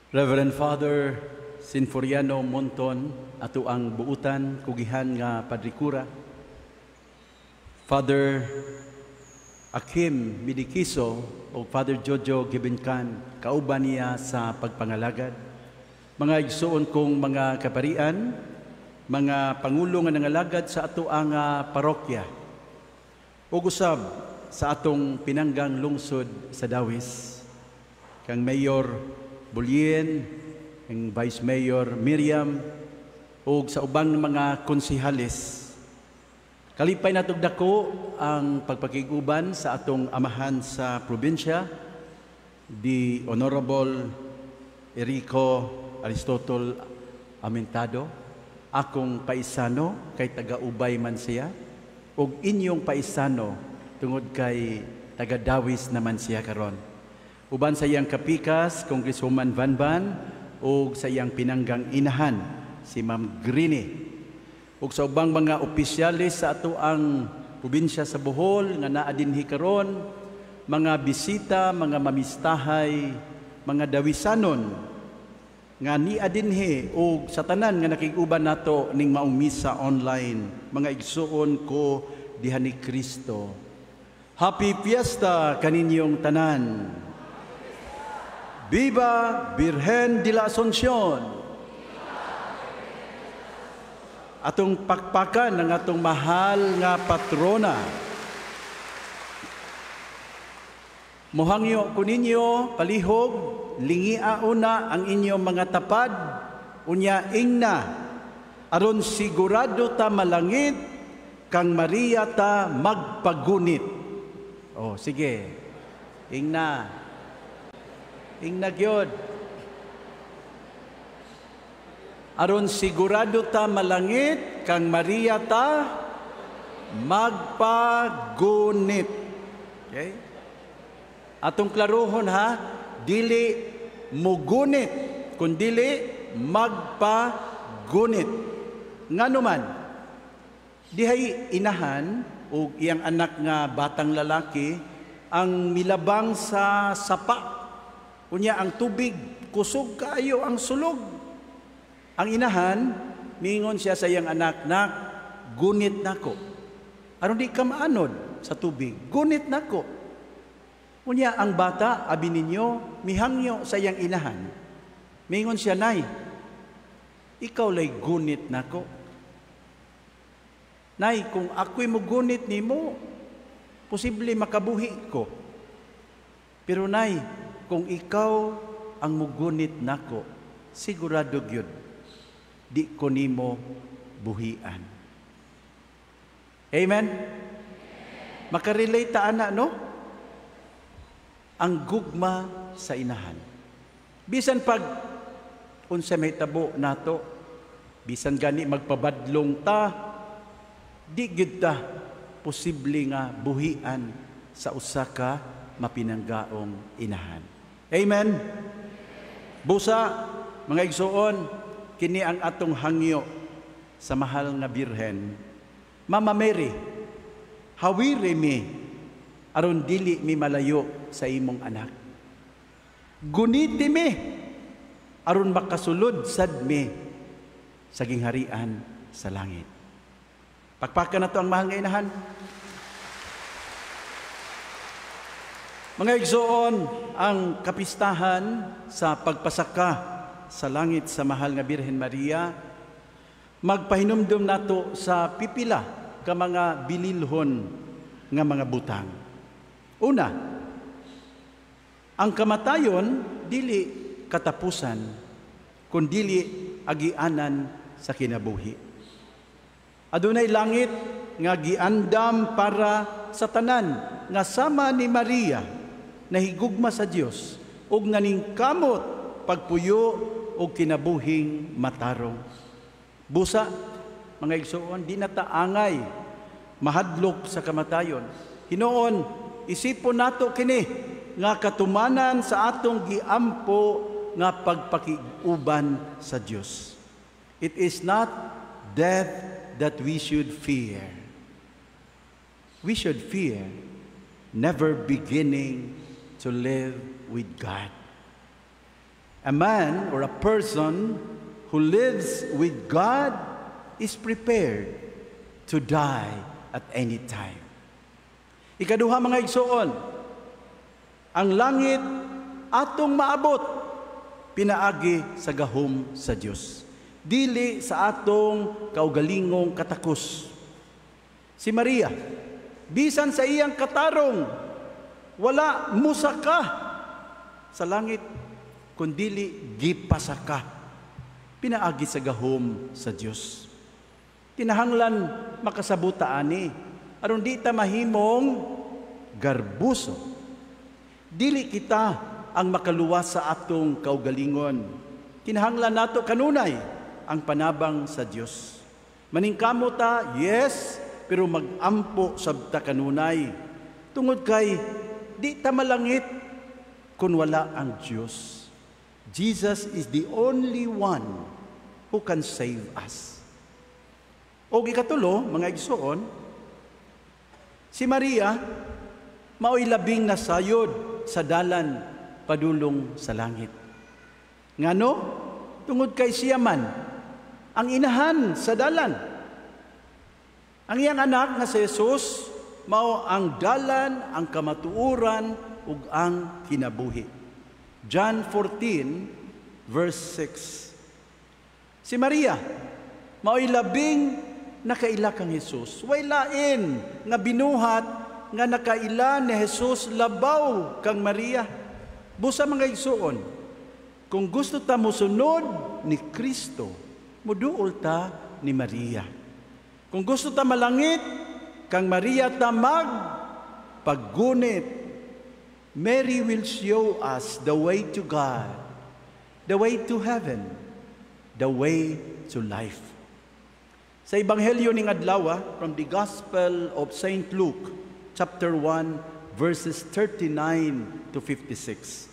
Reverend Father Sinforiano Monton, ato ang buutan kugihan nga Padre Kura, Father Akim Midikiso o Father Jojo Gibinkan, kauban niya sa pagpangalagad. Mga igsuon kong mga kaparian, mga pangulo nga nangalagad sa ato ang parokya, ug usab sa atong pinanggang lungsod sa Dawis, kang Mayor Bulien, ang Vice Mayor Miriam, ug sa ubang mga konsehales. Kalipay natog dako ang pagpakig-uban sa atong amahan sa probinsya, the Honorable Erico Aristotle Amentado, akong paisano kay taga-Ubay man siya, ug inyong paisano tungod kay taga-Dawis naman siya karon. Uban sa iyang kapikas, Congresswoman Van Van, ug sa iyang pinanggang inahan, si Ma'am Greenie. Ug sa ubang mga opisyalis sa ato ang probinsya sa Bohol nga naa dinhi karon, mga bisita, mga mamistahay, mga Dawisanon nga nia dinhi ug sa tanan nga nakig-uban nato ning maong misa online, mga igsuon ko diha ni Kristo. Happy Fiesta kaninyong tanan. Viva Virgen de la Asuncion! Atong pakpakan ang atong mahal nga patrona. Mohangyo ko ninyo, palihog, lingia una ang inyong mga tapad, unya ingna, aron sigurado ta malangit, kang Maria ta magpagunit. Oh, sige. Ingna. Ingna gyud. Aron sigurado ta malangit, kang Maria ta magpagunit. Okay? Atong klaruhon ha, dili mugunit, kundili magpagunit. Ngano man, dihay inahan o iyang anak nga batang lalaki ang milabang sa sapa. Unya ang tubig, kusog kaayo ang sulog. Ang inahan, mingon siya sa iyang anak, "Nak, gunit nako. Aron di ka maanod sa tubig, gunit nako." Unya ang bata, abi ninyo, mihangyo sa iyang inahan. Mingon siya, "Nay, ikaw lay gunit nako. Nay, kung ako'y mugunit nimo, posible makabuhi ko. Pero nay, kung ikaw ang mugunit nako, sigurado gyud di ko nimo buhian." Amen? Makarelate ta ana, no? Ang gugma sa inahan. Bisan pag unsa may tabo nato, bisan gani magpabadlong ta, di gyud ta posible nga buhian sa usa ka mapinanggaong inahan. Amen? Busa, mga igsuon, kini ang atong hangyo sa mahal nga Birhen. Mama Mary, hawiri mi aron dili mi malayo sa imong anak. Guniti mi aron makasulod sad mi sa gingharian sa langit. Pakpakan na to ang mahal nga inahan. Mga igsoon, ang kapistahan sa pagpasaka sa langit sa mahal nga Birhen Maria, magpahinumdum nato sa pipila ka mga bililhon nga mga butang. Una, ang kamatayon dili katapusan, kundili agianan sa kinabuhi. Adunay langit nga giandam para sa tanan nga sama ni Maria nahigugma sa Dios ug naningkamot pagpuyo og kinabuhing matarong. Busa, mga igsoon, di na taangay mahadlok sa kamatayon. Hinoon, isipon nato kini nga katumanan sa atong giampo nga pagpakig-uban sa Dios. It is not death that we should fear. We should fear never beginning to live with God. A man or a person who lives with God is prepared to die at any time. Ikaduha, mga igsoon, ang langit atong maabot pinaagi sa gahom sa Dios. Dili sa atong kaugalingong katakos. Si Maria, bisan sa iyang katarong, wala musaka sa langit, kundili gipasaka pinaagi sa gahom sa Dios. Kinahanglan makasabota ani aron di ta mahimong garbuso. Dili kita ang makaluwas sa atong kaugalingon. Kinahanglan nato kanunay ang panabang sa Dios. Maningkamot ta, yes, pero magampo sab ta kanunay. Tungod kay di ta malangit kung wala ang Dios. Jesus is the only one who can save us. O ikatulo, mga igsoon, si Maria mao'y labing nasayod sa dalan padulong sa langit. Ngano? Tungod kay siya man ang inahan sa dalan. Ang iyang anak nga si Jesus mao ang dalan, ang kamatuoran ug ang kinabuhi. John 14 verse 6. Si Maria mao'y labing nakaila kang Jesus. Way lain nga binuhat nga nakaila ni Jesus labaw kang Maria. Busa, mga igsuon, kung gusto ta mosunod ni Kristo, muduol ta ni Maria. Kung gusto ta malangit, kang Maria ta mag paggunit. Mary will show us the way to God, the way to heaven, the way to life. Sa Ebanghelyo ning adlaw, from the Gospel of St. Luke, chapter 1, verses 39 to 56.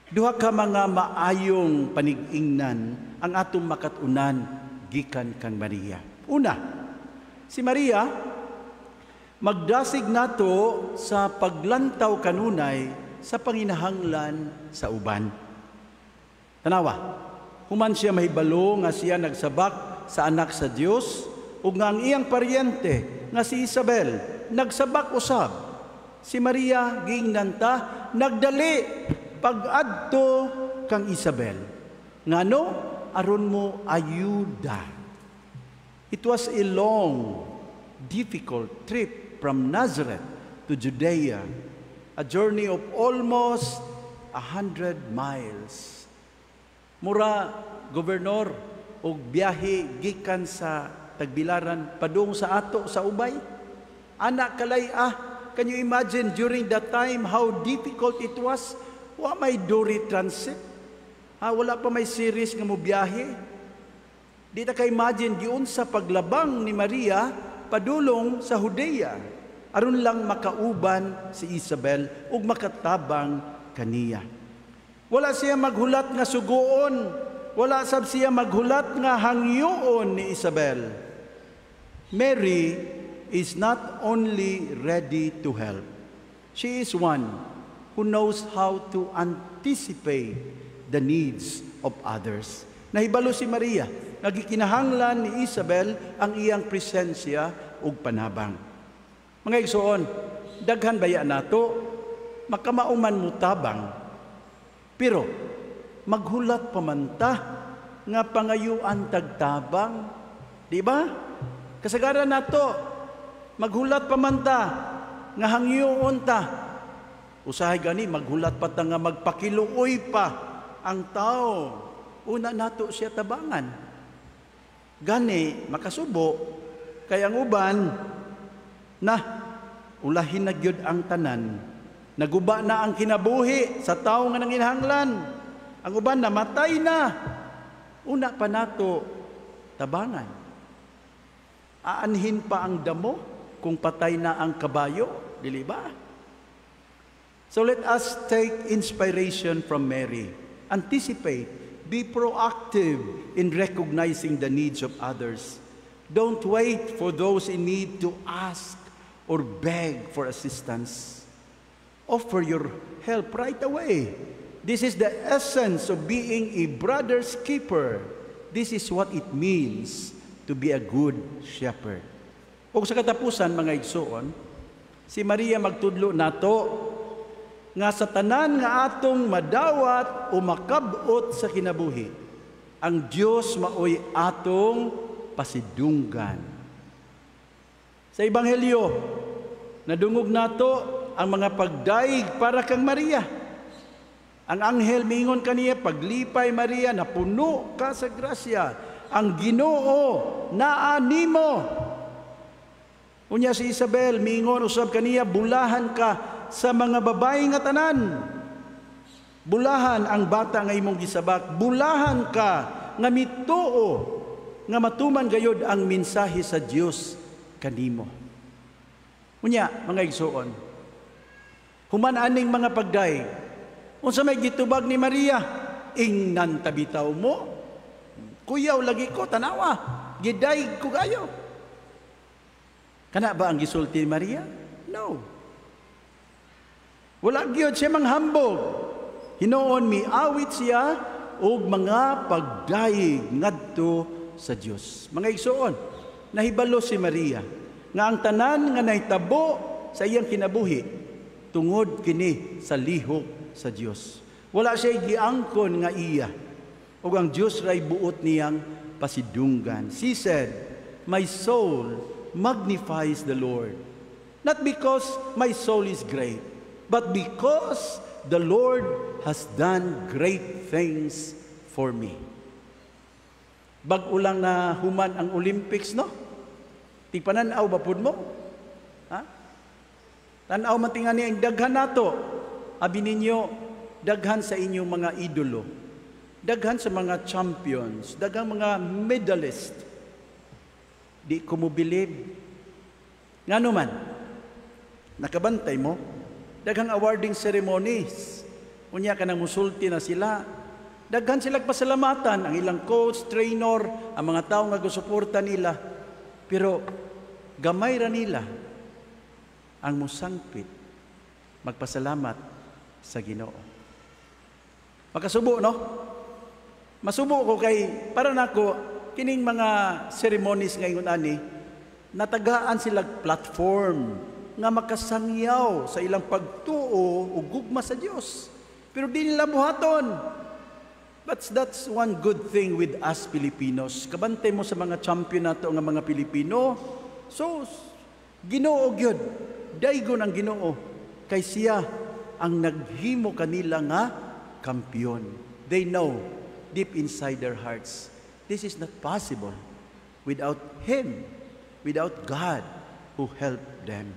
Duha ka mga maayong panig-ingnan ang atong makat-unan gikan kang Maria. Una, si Maria magdasig nato sa paglantaw kanunay sa panginahanglan sa uban. Tanawa, human siya mahibalo nga siya nagsabak sa anak sa Dios ug nga ang iyang paryente nga si Isabel nagsabak usab. Si Maria, giingnan ta, nagdali pag-adto kang Isabel. Ngano? Aron mo ayuda. It was a long, difficult trip from Nazareth to Judea, a journey of almost 100 miles. Mura, Gobernador, og biyahe gikan sa Tagbilaran padung sa ato sa Ubay. Ana kalay ah, can you imagine during that time how difficult it was? Wa may dory transit. Ha, wala pa may series nga mo biyahe. Di ta ka imagine giunsa paglabang ni Maria padulong sa Judea aron lang makauban si Isabel ug makatabang kaniya. Wala siya maghulat nga suguon, wala sab siya maghulat nga hangyoon ni Isabel. Mary is not only ready to help. She is one who knows how to anticipate the needs of others. Nahibalo si Maria nga gikinahanglan ni Isabel ang iyang presensya ug panabang. Mga igsoon, daghan baya nato makamao man mutabang, pero maghulat pa man ta nga pangayuan tagtabang, di ba? Kasagaran nato maghulat pa man ta nga hangyoon ta. Usahay gani maghulat pa ta nga magpakiluoy pa ang tao. Una nato siya tabangan. Gani makasubo kay ang uban na ulahin na gyud ang tanan. Naguba na ang kinabuhi sa tawo nga nanginahanglan. Ang uban namatay na. Una pa nato tabangan. Aanhin pa ang damo kung patay na ang kabayo, dili ba? So let us take inspiration from Mary. Anticipate, be proactive in recognizing the needs of others. Don't wait for those in need to ask or beg for assistance. Offer your help right away. This is the essence of being a brother's keeper. This is what it means to be a good shepherd. O sa katapusan, mga igsoon, si Maria magtudlo nato nga sa tanan nga atong madawat o makabot sa kinabuhi, ang Dios maoy atong pasidunggan. Sa Ebanghelyo, nadungog nato ang mga pagdayeg para kang Maria. Ang anghel mingon kaniya, "Paglipay, Maria, napuno ka sa grasya. Ang Ginoo naa nimo." Unya si Isabel mingon usab kaniya, "Bulahan ka sa mga babayi nga tanan. Bulahan ang bata nga imong gisabak. Bulahan ka nga mituo nga matuman gayod ang mensahe sa Dios kanimo." Unya, mga igsuon, human aning mga pagdayeg, unsa may gitubag ni Maria? "Ingnan ta bitaw mo? Kuyaw lagi ko, tanawa. Gidayeg ko kayo." Kana ba ang gisulti ni Maria? No. Wala gyud siya manghambog. Hinuon miawit siya og mga pagdayeg ngadto sa Dios. Mga igsuon, nahibalo si Maria nga ang tanan nga nahitabo sa iyang kinabuhi tungod kini sa lihok sa Dios. Wala siya giangkon nga iya. Ug ang Dios ray buot niyang pasidunggan. She said, "My soul magnifies the Lord. Not because my soul is great, but because the Lord has done great things for me." Bag-o lang na human ang Olympics, no? Tigpanan-aw ba pud mo? Ha? Tan-aw man tingani ang daghan nato. Abi ninyo, daghan sa inyong mga idolo. Daghan sa mga champions, daghang mga medalist. Di ko mo believe. Ngano man, nakabantay mo, daghang awarding ceremonies. Unya ka nang musulti na sila. Daghan sila pasalamatan ang ilang coach, trainer, ang mga tao nga gusuporta nila. Pero gamay ra nila ang musangpit magpasalamat sa Ginoo. Makasubo, no? Masubo ko kay para nako kining mga ceremonies ngayon ani, natagaan sila platform nga makasangyaw sa ilang pagtuo ug gugma sa Dios. Pero di nila buhaton. But that's one good thing with us Filipinos. Kabantay mo sa mga champion nato nga mga Pilipino. So, Ginoo gyud. Daygon ang Ginoo kay siya ang naghimo kanila nga kampiyon. They know deep inside their hearts, this is not possible without Him, without God who helped them.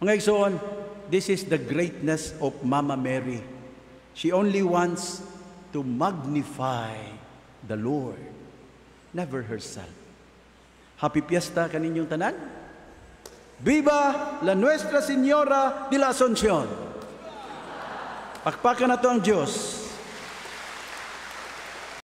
Mga igsoon, this is the greatness of Mama Mary. She only wants to magnify the Lord, never herself. Happy Fiesta kaninyong tanan. Viva la Nuestra Señora de la Asuncion! Pakpakan nato ang Diyos.